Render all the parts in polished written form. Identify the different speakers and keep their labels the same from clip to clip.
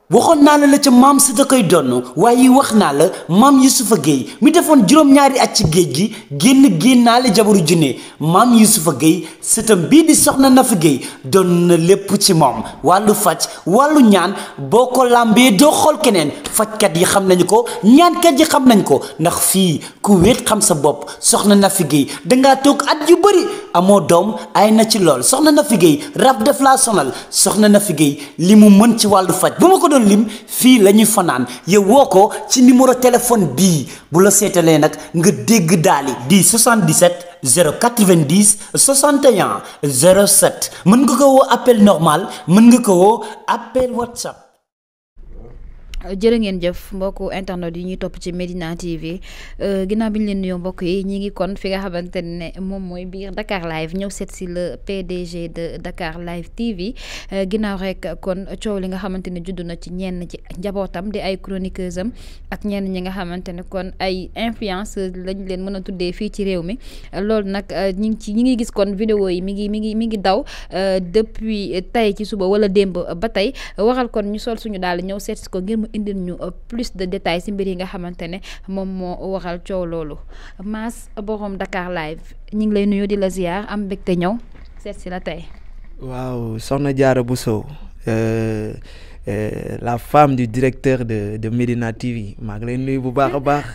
Speaker 1: waxoon naa la ca maam si da koy donn waaye wax naa la maam Youssoufa Gueye mi defoon juróom-ñaari at ci géej gi génnaale jabaru junne maam Youssoufa Gueye sëtam bii di soxna Nafi Gueye doon na lépp ci moom wàllu faj wàllu ñaan boo ko làmbee doo xool keneen fajkat yi xam nañu ko ñaankat yi xam nañ ko ndax fii ku wéet xam sa bopp soxna Nafi Gueye dangaa toog at yu bëri amoo doom ay na ci lool soxna Nafi Gueye rab def laa sonal soxna Nafi Gueye li mu mën ci wàllu faj bu ma ko doon lim fii la ñuy fanaan yow woo ko ci numéro téléphone bii bu la seetalee nag nga dégg daali di 77 090 61 07 mën nga ko woo appel normal mën nga ko woo appel WhatsApp.
Speaker 2: jërë ngeen jëf mbokku internet yi ñuy topp ci Medina TV ginnaaw bi ñu leen nuyoo mbokk yi ñi ngi kon fi nga xamante ne moom mooy biir Dakar Live ñëw seet si le PDG de Dakar Live TV ginnaaw rek kon coow li nga xamante ne judd na ci ñenn ci njabootam di ay chroniqueurs am ak ñenn ñi nga xamante ne kon ay influenceurs lañ leen mën a tuddee fii ci réew mi loolu nag ñi ngi gis kon vidéo yi mi ngi daw depuis tey ci suba wala démb ba tey waral kon ñu sol suñu daal ñëw seet si ko ngir indil ñu plus de détails ci mbir yi nga xamante ne moom moo waral coow loolu Mass borom Dakar Live ñu ngi lay nuyu di la ziar am mbégte ñëw seet si la tey.
Speaker 3: waaw soxna Diarra Bousso la femme du directeur de Medina TV maa ngi lay nuyu bu baax a baax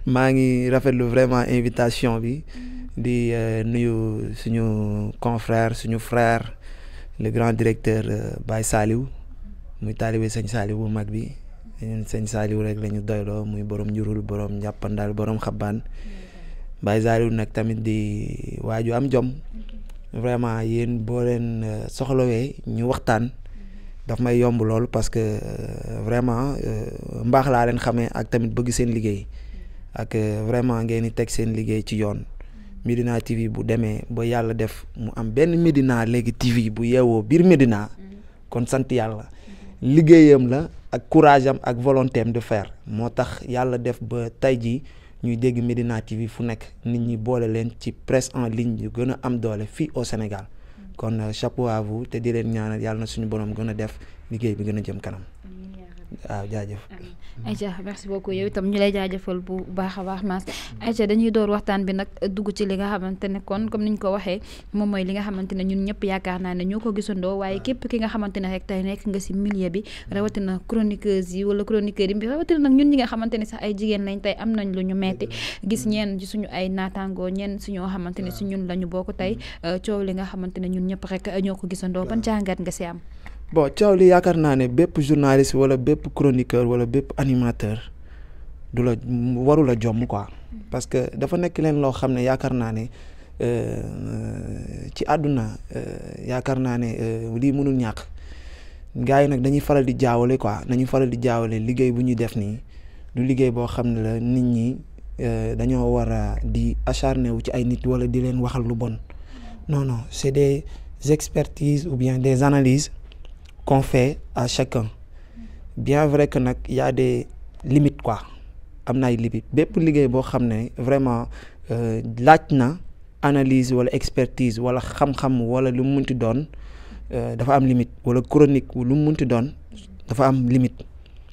Speaker 3: maa ngi rafetlu vraiment invitation bi di nuyu suñu confrère suñu frère le grand directeur Baye Saliou muy taalibe sëñ Saliou bu mag bi ñun sëñ Saliou rek la ñu doyloo muy borom njurul borom njàppandal borom xabbaan Baye Saliou nag tamit di waaju am jom vraiment yéen boo leen soxlawee ñu waxtaan daf may yomb lool parce que vraiment mbaax laa leen xamee ak tamit bëgg seen liggéey ak vraiment ngeen di teg seen liggéey ci yoon Medina TV bu demee ba yàlla def mu am benn Medina léegi TV bu yeewoo biir Medina kon sant yàlla liggéeyam la ak courage am ak volonté am de faire moo tax yàlla def ba tey jii ñuy dégg Medina TV fu nekk nit ñi boole leen ci presse en ligne yu gën a am doole fii au Sénégal kon chapeau à vous te di leen ñaanal yàlla na suñu borom gën a def liggéey bi gën a jëm kanam waaw jaajëf.
Speaker 2: Aïcha merci beaucoup yow itam ñu lay jaajëfal bu baax a baax Mass Aïcha dañuy door waxtaan bi nag dugg ci li nga xamante ne kon comme niñ ko waxee moom mooy li nga xamante ne ñun ñëpp yaakaar naa ne ñoo ko gisandoo waaye képp ki nga xamante ne rek tey nekk nga si milieu bi rawatina chroniqueurs yi wala chroniqueurs yi rawatina nag ñun ñi nga xamante ne sax ay jigéen lañ tey am nañ lu ñu metti gis ñeen ci suñu ay naataangoo ñeen suñoo xamante ne si ñun la ñu bokk tey coow li nga xamante ne ñun ñëpp rek ñoo ko gisandoo ban jàngat nga si am.
Speaker 3: bon coow li yaakaar naa ne bépp journaliste wala bépp chroniqueur wala bépp animateur du la warula jomm quoi parce que dafa nekk leen loo xam ne yaakaar naa ne ci àdduna yaakaar naa ne lii mënul ñàkk gars yi nag dañuy faral di jaawale quoi nañu faral di jaawale liggéey bu ñuy def nii du liggéey boo xam ne la nit ñi dañoo war a di acharné wu ci ay nit wala di leen waxal lu bon non non c'est des expertises ou bien des analyses qu'on fait à chacun bien vrai que nag y a des limites quoi am na ay limites bépp liggéey boo xam ne vraiment laaj na analyse wala expertise wala xam-xam wala lu mu munti doon dafa am limite wala chronique lu mu munti doon dafa am limite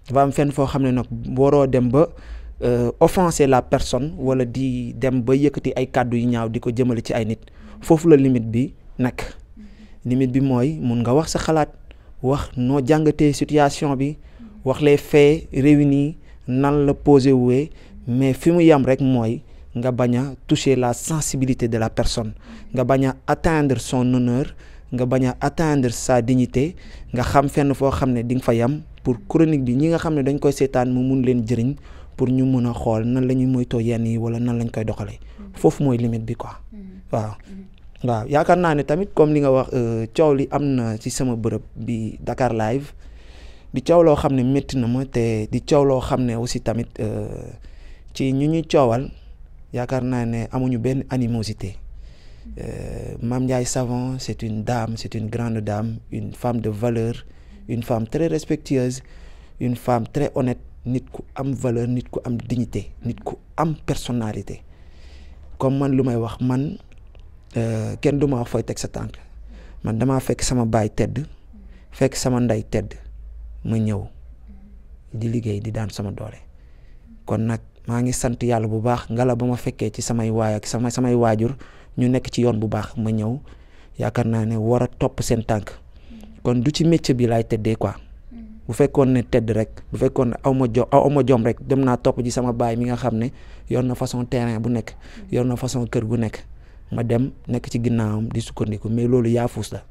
Speaker 3: dafa am fenn foo xam ne nag waroo dem ba offenser la personne wala di dem ba yëkkati ay kàddu yu ñaaw di ko jëmale ci ay nit foofu la limite bi nag limite bi mooy mun nga wax sa xalaat wax noo jàngatee situation bi wax les faits réunis nan la posé wuwee mais fi mu yam rek mooy nga bañ a toucher la sensibilité de la personne nga bañ a atteindre son honneur nga bañ a atteindre sa dignité nga xam fenn foo xam ne di nga fa yam pour chronique bi ñi nga xam ne dañ koy seetaan mu mun leen jëriñ pour ñu mun a xool nan la ñuy moytoo yenn yi wala nan lañ koy doxalee foofu mooy limite bi quoi waaw. waaw yaakaar naa ne tamit comme li nga wax coow li am na ci sama bërëb bi Dakar Live di coow loo xam ne métti na ma te di coow loo xam ne aussi tamit ci ñu ñuy coowal yaakaar naa ne amuñu benn animosité Mame Ndiaye Savon c'est une dame c'est une grande dame une femme de valeur une femme très respectueuse une femme très honnête nit ku am valeur nit ku am dignité nit ku am personnalité comme man lu may wax man kenn du ma wax fooy teg sa tànk man damaa fekk sama baay tedd fekk sama ndey tedd ma ñëw di liggéey di daan sama doole. kon nag maa ngi sant yàlla bu baax ngala ba ma fekkee ci samay waay ak samay waajur ñu nekk ci yoon bu baax ma ñëw yaakaar naa ne war a topp seen tànk kon du ci métier bi laay teddee quoi. bu fekkoon ne tedd rek bu fekkoon ne aw ma jom rek dem naa topp ci sama baay mi nga xam ne yor na façon terrain bu nekk yor na façon kër gu nekk ma dem nekk ci ginnaawam di sukkandiku mais loolu yaafuus la.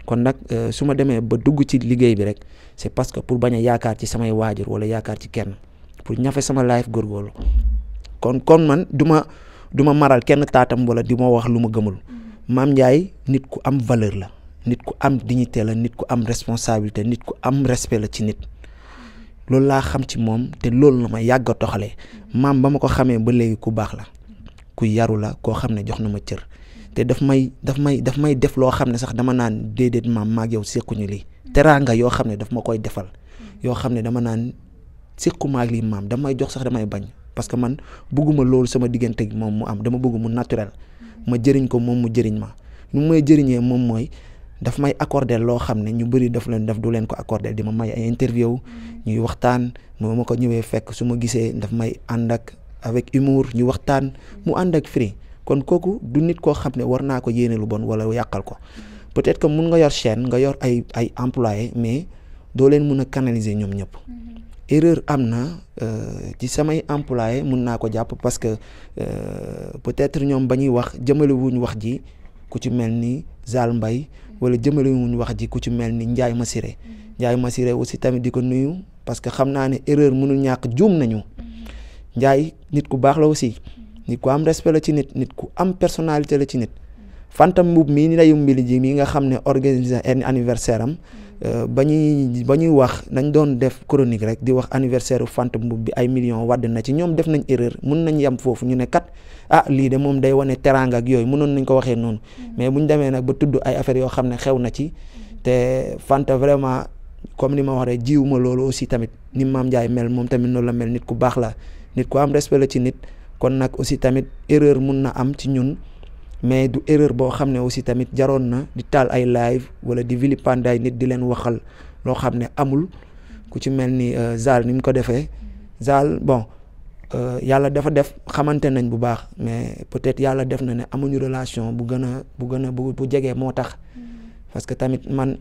Speaker 3: kon nag su ma demee ba dugg ci liggéey bi rek c'est parce que pour bañ a yaakaar ci samay waajur wala yaakaar ci kenn pour ñafe sama life góorgóorlu kon man du ma maral kenn taatam wala di ma wax lu ma gëmul. Mame Ndiaye nit ku am valeur la nit ku am dignité la nit ku am responsabilité nit ku am respect la ci nit loolu laa xam ci moom te loolu la ma yàgg a toxalee maam ba ma ko xamee ba léegi ku baax la ku yaru la koo xam ne jox na ma cër te daf may def loo xam ne sax dama naan déedéet maam maag yow séquñu lii teraanga yoo xam ne daf ma koy defal yoo xam ne dama naan séqu maag lii maam damay jox sax damay bañ parce que man bëgguma loolu sama diggante gi moom mu am dama bëgg mu naturel ma jëriñ ko moom mu jëriñ ma nu may jëriñee moom mooy daf may accordé loo xam ne ñu bëri daf du leen ko accordé di ma may ay interview ñuy waxtaan ma ko ñëwee fekk su ma gisee daf may ànd ak avec humour ñu waxtaan mu ànd ak free kon kooku du nit koo xam ne war naa ko yéene lu bon wala yàqal ko peut-être que mun nga yor chaîne nga yor ay employés mais doo leen mun a canaliser ñoom ñëpp. erreur am na ci samay employés mun naa ko jàpp parce que peut-être ñoom ba ñuy wax jëmale wuñ wax ji ku ci mel ni Zal Mbaye wala jëmale wuñ wax ji ku ci mel ni Ndiaye Massiré aussi tamit di ko nuyu parce que xam naa ne erreur mënul ñàkk juum nañu Ndiaye nit ku baax la aussi nit ku am respect la ci nit ku am personnalité la ci nit Fanta Mbub mii ni layu mbili ji mii nga xam ne organiser anniversaire am ba ñuy wax dañ doon def chronique rek di wax anniversaire Fanta Mbub bi ay millions wadd na ci ñoom def nañ erreur mun nañ yem foofu ñu ne kat lii de moom day wane teraanga ak yooyu mënoon nañ ko waxee noonu mais buñ demee nag ba tudd ay affaires yoo xam ne xew na ci te Fanta vraiment comme ni ma wax rek jiwuma loolu aussi tamit ni Mame Ndiaye mel moom tamit noonu la mel nit ku baax la nit ku am respect la ci nit kon nag aussi tamit erreur mun na am ci ñun mais du erreur boo xam ne aussi tamit jaroon na di taal ay live wala di vilipender nit di leen waxal loo xam ne amul ku ci mel ni Zal ni mu ko defee Zal bon yàlla dafa def xamante nañ bu baax mais peut-être yàlla def na ne amuñu relation bu jegee moo tax parce que tamit man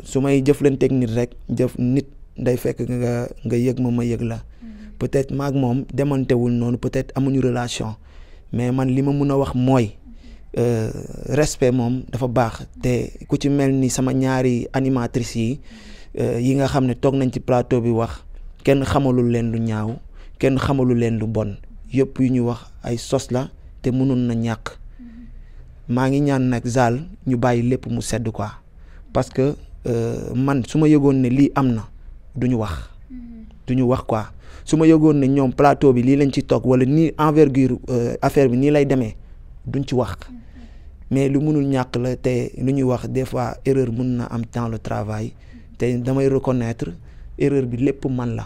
Speaker 3: su may jëflanteeg nit rek nit day fekk nga yëg ma yëg la peut-être maag moom demantewul noonu peut-être amuñu relation mais man li ma mun a wax mooy respect moom dafa baax te ku ci mel ni sama ñaari animatrices yi nga xam ne toog nañ ci plateau bi wax kenn xamalul leen lu ñaaw kenn xamalul leen lu bon yëpp yu ñu wax ay sos la te mënoon na ñàkk maa ngi ñaan nag Zal ñu bàyyi lépp mu sedd quoi parce que man su ma yëgoon ne lii am na duñu wax quoi su ma yëgoon ne ñoom plateau bi lii lañ ci toog wala nii envergure affaire bi nii lay demee duñ ci wax mais lu mënul ñàkk la te lu ñuy wax des fois erreur mën na am dans le travail te damay reconnaître erreur bi lépp man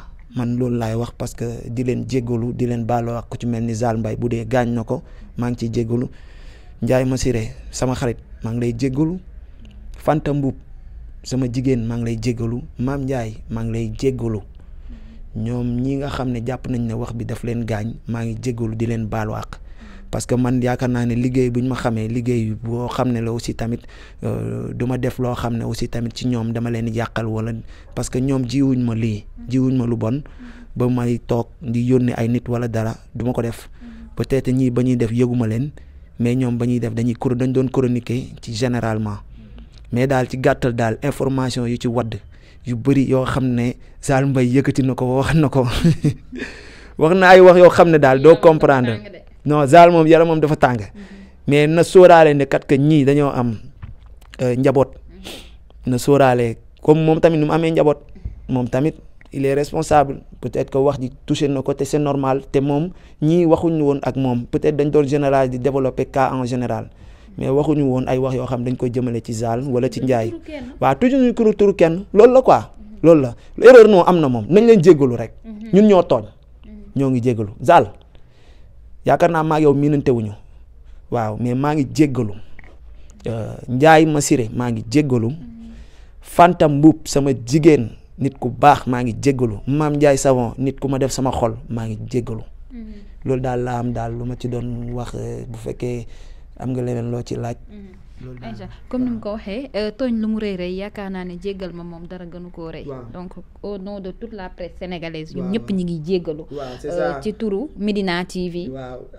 Speaker 3: loolu laay wax parce que di leen jéggalu di leen baaloo ak ku ci mel ni Zal Mbaye bu dee gaañ na ko maa ngi ciy jéggalu Ndiaye Massiré sama xarit maa ngi lay jéggalu Fanta Mbub sama jigéen maa ngi lay jéggalu Mame Ndiaye maa ngi lay jéggalu ñoom ñi nga xam ne jàpp nañ ne wax bi daf leen gaañ maa ngi jéggalu di leen baalu àq parce que man yaakaar naa ne liggéey bu ñu ma xamee liggéey boo xam ne la aussi tamit du ma def loo xam ne aussi tamit ci ñoom dama leen yàqal wala parce que ñoom jiwuñ ma lu bon ba may toog di yónnee ay nit wala dara du ma ko def peut-être ñii ba ñuy def yëguma leen mais ñoom ba ñuy def dañ doon chroniquer ci généralement mais daal ci gàttal daal information yu ci wadd yu bëri yoo xam ne Zal Mbaye yëkkati na ko wax na ko wax na ay wax yoo xam ne daal doo comprendre non Zal moom yaramam dafa tàng mais na sóoraale ne kat que ñii dañoo am njaboot na sóoraale comme moom tamit nu mu amee njaboot moom tamit il est responsable peut-être que wax ji touché na ko te c'est normal te moom ñii waxuñu woon ak moom peut-être dañ doon général di développer cas en général mais waxuñu woon ay wax yoo xam dañ koy jëmale ci Zal wala ci Ndiaye waaw toujours ñu turu kenn loolu la quoi loolu la erreur non am na moom nañ leen jéggalu rek ñun ñoo tooñ ñoo ngi jéggalu Zal yaakaar naa maa yow miinante wuñu waaw mais maa ngi jéggalu Ndiaye Massiré maa ngi jéggalu Fanta Mboup sama jigéen nit ku baax maa ngi jéggalu Mame Ndiaye Savon nit ku ma def sama xol maa ngi jéggalu loolu daal laa am daal lu ma ci doon wax bu fekkee am nga leneen loo ci laaj.
Speaker 2: Aïcha comme ni mu ko waxee tooñ lu mu rëy rëy yaakaar naa ne jéggal ma moom dara gënu koo rëy. donc au nom de toute la presse sénégalaise. ñun ñëpp ñi ngi jéggalu. ci turu Medina TV.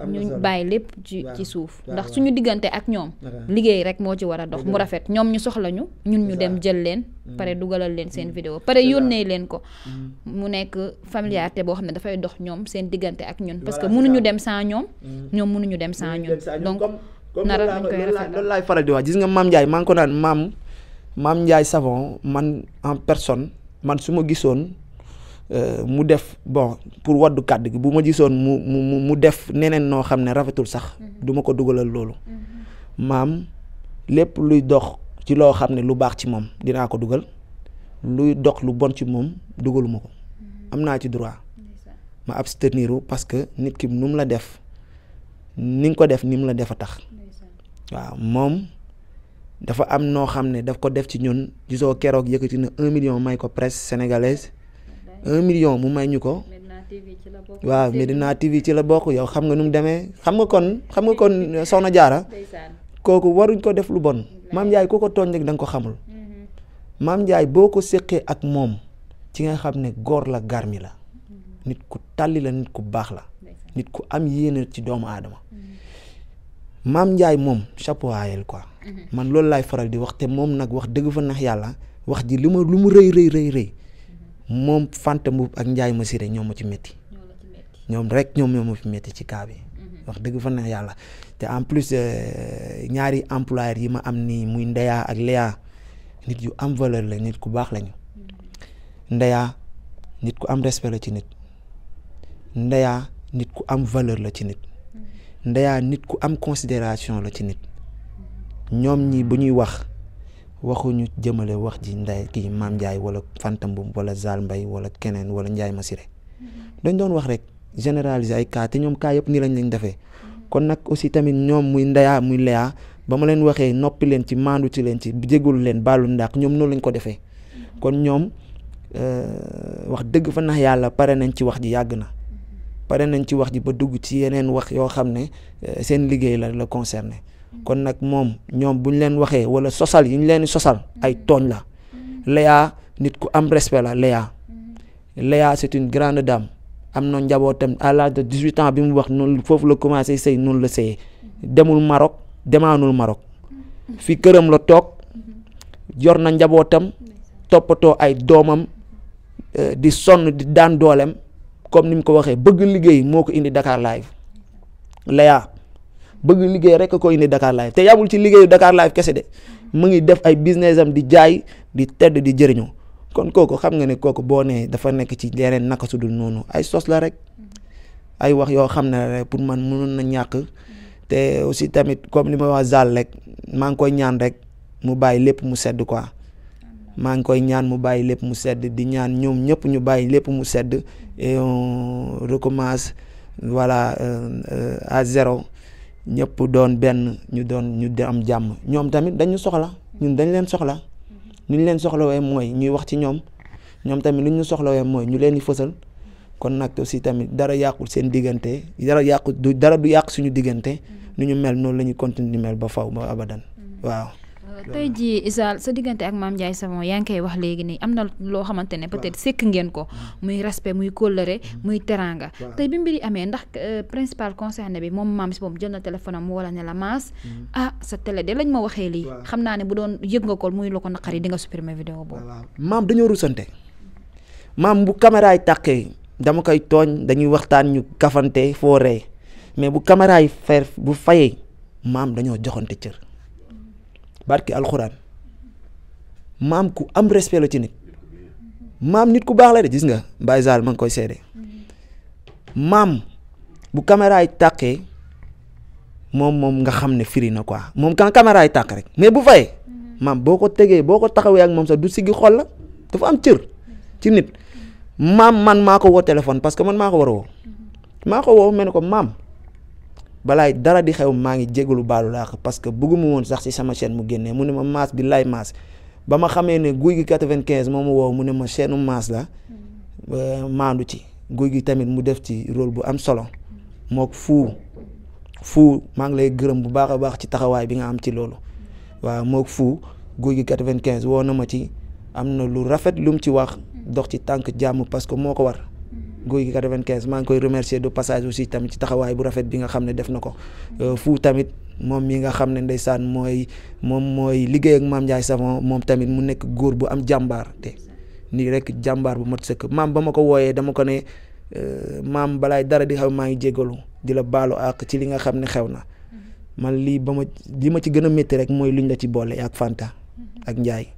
Speaker 2: ñu bàyyi lépp ci suuf. ndax suñu diggante ak ñoom. liggéey rek moo ci war a dox mu rafet ñoom ñu soxla ñu ñun ñu dem jël leen. pare dugalal leen seen vidéo pare yónnee leen ko. mu nekk familiarité boo xam ne dafay dox ñoom seen diggante ak ñun. parce que mënuñu dem sans ñoom. ñoom mënuñu dem sans ñun donc.
Speaker 3: loolu laay faral di wax gis nga Mame Ndiaye maa ngi ko naan Mame Ndiaye Savon man en personne man su ma gisoon mu def bon pour waddu kàddu gi bu ma gisoon mu def neneen noo xam ne rafetul sax du ma ko dugalal loolu maam lépp luy dox ci loo xam ne lu baax ci moom dinaa ko dugal luy dox lu bon ci moom dugaluma ko am naa ci droit ma abstenir parce que nit ki nu mu la def ni nga ko def ni mu la def a tax waaw moom dafa am noo xam ne daf ko def ci ñun gisoo keroog yëkkati na 1 million may ko presse sénégalaise 1 million mu may ñu ko waaw Medina TV ci la bokk yow xam nga nu mu demee xam nga kon Soxna Jaara kooku waruñ ko def lu bon Mame Ndiaye ku ko tooñ rek da nga ko xamul Mame Ndiaye boo ko séqee ak moom ci nga xam ne góor la garmi la nit ku tàlli la nit ku baax la nit ku am yéene ci doomu aadama Mame Ndiaye moom chapeau à elle quoi man loolu laay faral di wax te moom nag wax dëgg fa nax yàlla wax ji lu mu rëy moom Fanta Mboup ak Ndiaye Massiré ñoom ma ci métti ñoom ma fi métti ci cas bi wax dëgg fa nax yàlla te en plus ñaari employeurs yi ma am nii muy Ndeya ak Léa nit yu am valeur la nit ku baax lañu Ndeya nit ku am respect la ci nit Ndeya nit ku am valeur la ci nit Ndeya nit ku am considération la ci nit ñoom ñi bu ñuy wax waxuñu jëmale wax ji kii Mame Ndiaye wala Fanta Mboup wala Zal Mbaye wala keneen wala Ndiaye Massiré dañ doon wax rek généraliser ay cas te ñoom cas yëpp nii lañ defee kon nag aussi tamit ñoom muy Ndeya muy Léa ba ma leen waxee noppi leen ci maandu ci leen ci jégalu leen baalu ndax ñoom noonu lañ ko defee kon ñoom wax dëgg fa nax yàlla pare nañ ci wax ji yàgg na pare nañ ci wax ji ba dugg ci yeneen wax yoo xam ne seen liggéey la concerné kon nag moom ñoom bu ñu leen waxee wala sosal yi ñu leen sosal ay tooñ la Léa nit ku am respect la Léa c'est une grande dame am na njabootam à l'âge de 18 ans bi mu wax noonu foofu la commencé sëy noonu la sëyee demul Maroc demaanul Maroc fi këram la toog yor na njabootam toppatoo ay doomam di sonn di daan dooleem comme ni mu ko waxee bëgg liggéey moo ko indi Dakar Live Léa bëgg liggéey rek ko indi Dakar Live te yamul ci liggéeyu Dakar Live kese de mu ngi def ay business am di jaay di tedd di jëriñu kon kooku xam nga ne kooku boo nee dafa nekk ci leneen naka su dul noonu ay sos la rek ay wax yoo xam ne rek pour man mënoon na ñàkk te aussi tamit comme li ma wax Zal rek maa ngi koy ñaan rek mu bàyyi lépp mu sedd quoi maa ngi koy ñaan mu bàyyi lépp mu sedd di ñaan ñoom ñëpp ñu bàyyi lépp mu sedd et on recommence voilà à zéro ñëpp doon benn ñu am jàmm ñoom tamit dañu soxla ñun dañ leen soxla ni ñu leen soxlawee mooy ñuy wax ci ñoom tamit lu ñu soxlawee mooy ñu leen di fësal kon nag aussi tamit dara yàqul seen diggante dara du yàq suñu diggante nu ñu mel noonu la ñuy continuer di mel ba faw ba abadan waaw.
Speaker 2: tey jii Issa sa diggante ak Mame Ndiaye Savon yaa ngi koy wax léegi nii am na loo xamante ne peut-être sekk ngeen ko muy respect muy kóllëre muy teranga tey bi mbiri amee ndax principal concerné bi moom maam si boobu jël na téléphone am wala ne la maas sa télé de lañ ma waxee lii xam naa ne bu doon yëg nga ko muy la ko naqari di nga supprimer vidéo boobu
Speaker 3: maam dañoo rusante maam bu caméra yi tàkkee dama koy tooñ dañuy waxtaan ñu kafante foo ree mais bu caméra yi bu fayee maam dañoo joxante cër barki alxuraan maam ku am respect la ci nit maam nit ku baax la de gis nga Baye Zal ma ngi koy seede maam bu caméra yi tàkkee moom nga xam ne firi na quoi moom kan caméra yi tàkk rek mais bu fayee maam boo ko tegee boo ko taxawee ak moom sax du siggi xol la dafa am cër ci nit maam man maa ko woo téléphone parce que man maa ko war a woo maa ko woo mel ne ko maam balaay dara di xew maa ngi jégalu baalu laax parce que bëgguma woon sax ci sama chaîne mu génnee mu ne ma maas bi lay maas ba ma xamee ne guy gi 95 moo ma woo mu ne ma chaîne maas la maandu ci guy gi tamit mu def ci rôle bu am solo mook fu maa ngi lay gërëm bu baax a baax ci taxawaay bi nga am ci loolu waaw mook fu guy gi 95 woo na ma ci am na lu rafet lu mu ci wax dox ci tànk jàmm parce que moo ko war guy gi 95 maa ngi koy remercier de passage aussi tamit ci taxawaay bu rafet bi nga xam ne def na ko fu tamit moom mi nga xam ne ndeysaan mooy liggéey ak Mame Ndiaye Savon moom tamit mu nekk góor bu am jàmbaar te nii rek jàmbaar bu mat sëkk maam ba ma ko wooyee dama ko ne maam balaay dara di xew maa ngi jégalu di la baalu ak ci li nga xam ne xew na man li ma ci gën a métti rek mooy luñ la ci boole ak Fanta ak Ndiaye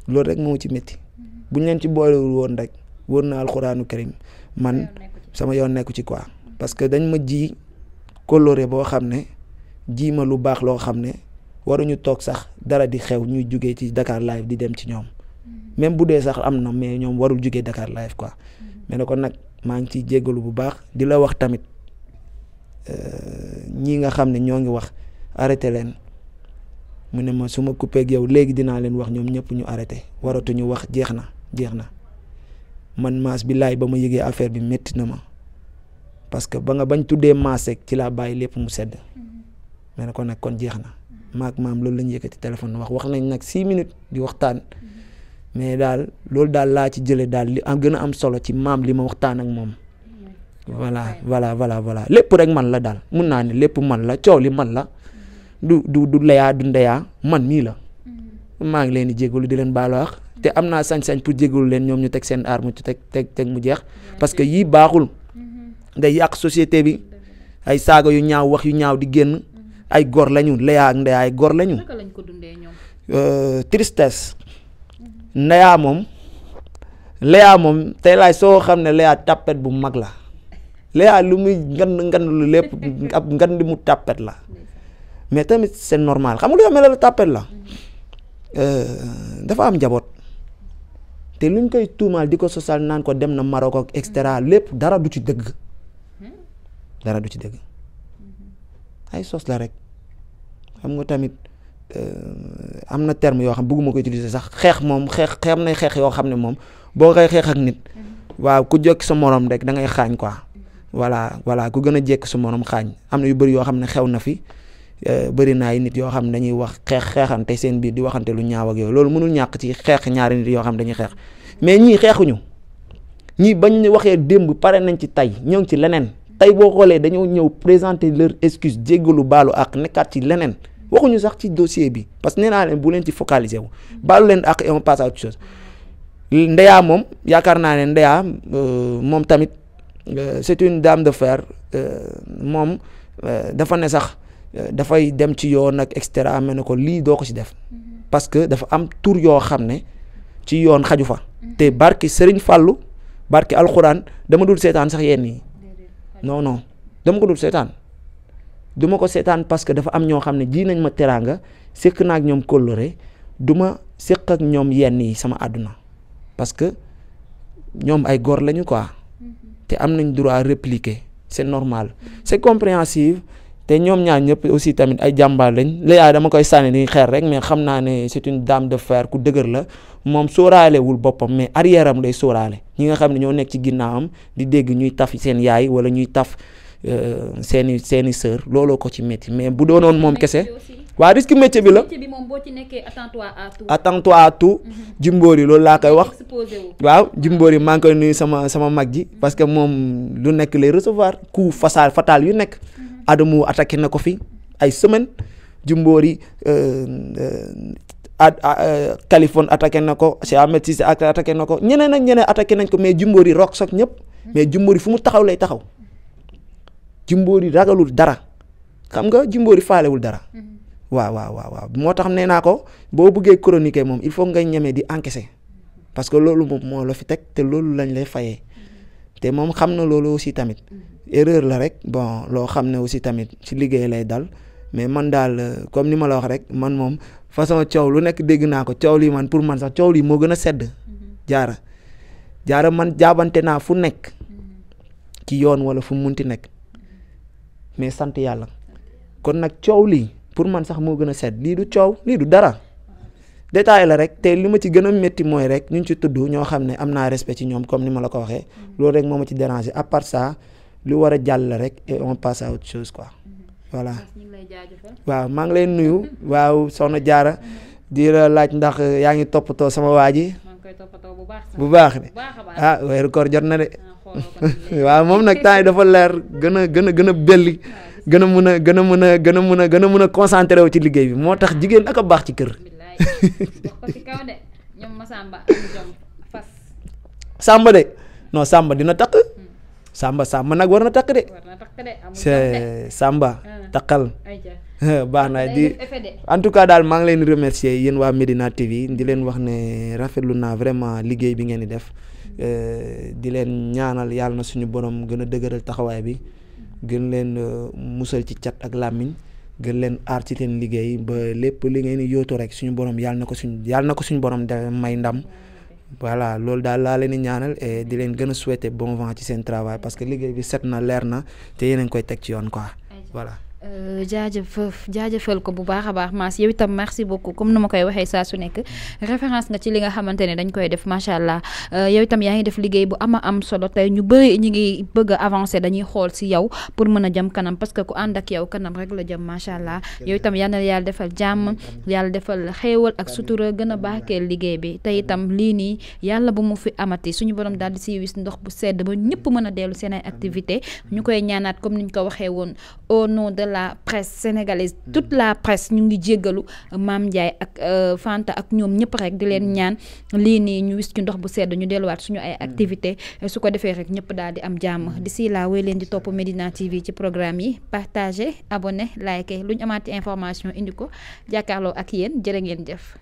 Speaker 3: loolu rek moo ci métti buñ leen ci boolewul woon rek wóor na alxuraanu karim man sama yoon nekku ci quoi parce que dañ ma ji coloré boo xam ne ji ma lu baax loo xam ne waruñu toog sax dara di xew ñuy jugee ci Dakar Live di dem ci ñoom même bu dee sax am na mais ñoom warul jugee Dakar Live quoi mais ne ko nag maa ngi ciy jéggalu bu baax di la wax tamit ñii nga xam ne ñoo ngi wax arrêté leen mu ne ma su ma coupé ak yow léegi dinaa leen wax ñoom ñëpp ñu arrêté waratuñu wax jeex na man maas bi laay ba ma yëgee affaire bi métti na ma parce que ba nga bañ tuddee maas rek ci laa bàyyi lépp mu sedd mais ne ko nag kon jeex na maak maam loolu lañu yëkkati téléphone wax nañ nag 6 minutes di waxtaan mais daal loolu daal laa ci jëlee daal li gën a am solo ci maam li ma waxtaan ak moom voilà lépp rek man la daal mun naa ne lépp man la coow li man la du leyaa du ndeyaa man mii la maa ngi leen di jégalu di leen baalu wax te am naa sañ-sañ pour jégalu leen ñoom ñu teg seen arme ci teg mu jeex parce que yii baaxul day yàq société bi ay saaga yu ñaaw wax yu ñaaw di génn ay gor lañu leyaa ak ndeyaa ay gor lañu tristesse leyaa moom tey laay soo xam ne leyaa tàppet bu mag la leyaa lu muy ngan lu lépp ab ngan di mu tàppet la mais tamit c'est normal xam nga lu mel la tàppet la dafa am njaboot te luñ koy tuumaal di ko sosal naan ko dem na Maroc ak extra lépp dara du ci dëgg ay sos la rek xam nga tamit am na terme yoo xam bëgguma ko utiliser sax xeex moom xeex am na xeex yoo xam ne moom boo koy xeex ak nit waaw ku jekk sa morom rek da ngay xaañ quoi voilà ku gën a jekk sa morom xaañ am na yu bëri yoo xam ne xew na fi bëri naa ay nit yoo xam ne dañuy wax xeexante seen biir di waxante lu ñaaw ak yooyu loolu mënul ñàkk ci xeex ñaari nit yoo xam dañuy xeex mais ñii xeexuñu ñii bañ waxee démb pare nañ ci tey ñëw ci leneen tey boo xoolee dañoo ñëw présenter leur excuse jéggalu baalu ak nekkaat ci leneen waxuñu sax ci dossier bi parce que nee naa leen bu leen ci focaliser wu baalu leen ak on passe à autre chose ndeyaa moom yaakaar naa ne ndeyaa moom tamit c'est une dame de fer moom dafa ne sax dafay dem ci yoon ak extra amee na ko lii doo ko ci def parce que dafa am tur yoo xam ne ci yoon xaju fa te barki Serigne Fallou barki alxuraan dama dul seetaan sax yenn yi non dama ko dul seetaan duma ko seetaan parce que dafa am ñoo xam ne ji nañ ma teraanga séq naa ak ñoom kóllëre du ma séq ak ñoom yenn yi sama àdduna parce que ñoom ay góor lañu quoi te am nañ droit répliquer c'est normal c'est compréhensible te ñoom ñaar ñëpp aussi tamit ay jàmbaar lañ léegi dama koy sànni ni xeer rek mais xam naa ne c'est une dame de fer ku dëgër la moom sóoraalewul boppam mais arrière am lay sóoraale ñi nga xam ne ñoo nekk ci ginnaawam di dégg ñuy taf seen yaay wala ñuy taf seeni sœur looloo ko ci métti mais bu doonoon moom kese waa risque métier bi la attends-toi à tout Jimbori loolu laa koy wax waaw Jimbori maa ngi koy nuyu sama mag ji parce que moom lu nekk lay recevoir coup fatal yu nekk Adamu attaqué na ko fi ay semaine Jimbori Kaliphone attaqué na ko Cheikh Ahmed Cissé attaqué na ko ñeneen ak ñeneen attaqué nañ ko mais Jimbori rock soog ñëpp mais Jimbori fu mu taxaw lay taxaw Jimbori ragalul dara xam nga Jimbori faalewul dara waaw moo tax nee naa ko boo bëggee chroniquer moom il faut nga ñeme di encaisser parce que loolu moom moo la fi teg te loolu lañ lay fayee te moom xam na loolu aussi tamit erreur la rek bon loo xam ne aussi tamit ci liggéey lay dal mais man daal comme ni ma la wax rek man moom façon coow lu nekk dégg naa ko coow lii man pour man sax coow lii moo gën a sedd jaara man jaabante naa fu nekk ci yoon wala fu munti nekk mais sant yàlla kon nag coow lii pour man sax moo gën a sedd lii du coow lii du dara détail la rek te li ma ci gën a métti mooy rek ñu ci tudd ñoo xam ne am naa respect ci ñoom comme ni ma la ko waxee loolu rek moo ma ci déranger à part ça lu war a jàll la rek et on passe à autre chose quoi voilà. waaw maa ngi leen nuyu waaw soxna Diarra di la laaj ndax yaa ngi toppatoo sama waa ji bu baax de ah weeru koor jot na de waaw moom nag temps yi dafa leer gën a belli gën a mën a concentré wu ci liggéey bi moo tax jigéen ak a baax ci kër. Samba de non Samba dina takk Samba nag war na takk de c'est Samba takkal baax na di en tout cas daal maa ngi leen di remercier yéen waa Medina TV di leen wax ne rafetlu naa vraiment liggéey bi ngeen di def di leen ñaanal yàlla na suñu borom gën a dëgëral taxawaay bi gën leen musal ci cat ak làmmiñ gën leen aar ci leen liggéey ba lépp li ngeen di yóotu rek suñu borom yàlla na ko suñu borom de may ndam voilà loolu daal laa leen di ñaanal et di leen gën a souhaiter bon vent ci seen travail parce que liggéey bi set na leer na te yéen a ngi koy teg ci yoon quoi voilà.
Speaker 2: jaajëfal ko bu baax a baax Mass yow itam merci beaucoup comme nu ma koy waxee saa su nekk référence nga ci li nga xamante ne dañ koy def macha allah yow itam yaa ngi def liggéey bu am solo tey ñu bëri ñu ngi bëgg a avancer dañuy xool si yow pour mën a jëm kanam parce que ku ànd ak yow kanam rek la jëm macha allah yow itam yal na yàlla defal jàmm yàlla defal xéewal ak sutura gën a baaxkeel liggéey bi tey itam lii nii yàlla bu mu fi amati suñu borom daal di si wis ndox bu sedd ba ñëpp mën a dellu seen ay activité ñu koy ñaanaat comme niñ ko waxee woon au nom de la presse sénégalaise toute la presse ñu ngi jéggalu Mame Ndiaye ak Fanta ak ñoom ñëpp rek di leen ñaan lii nii ñu wis ci ndox bu sedd ñu delluwaat suñu ay activité su ko defee rek ñëpp daal di am jàmm d'ici là wéy leen di topp Medina TV ci programme yi partager abonné liker lu ñu amaati information indi ko jàkkaarloo ak yéen jërë ngeen jëf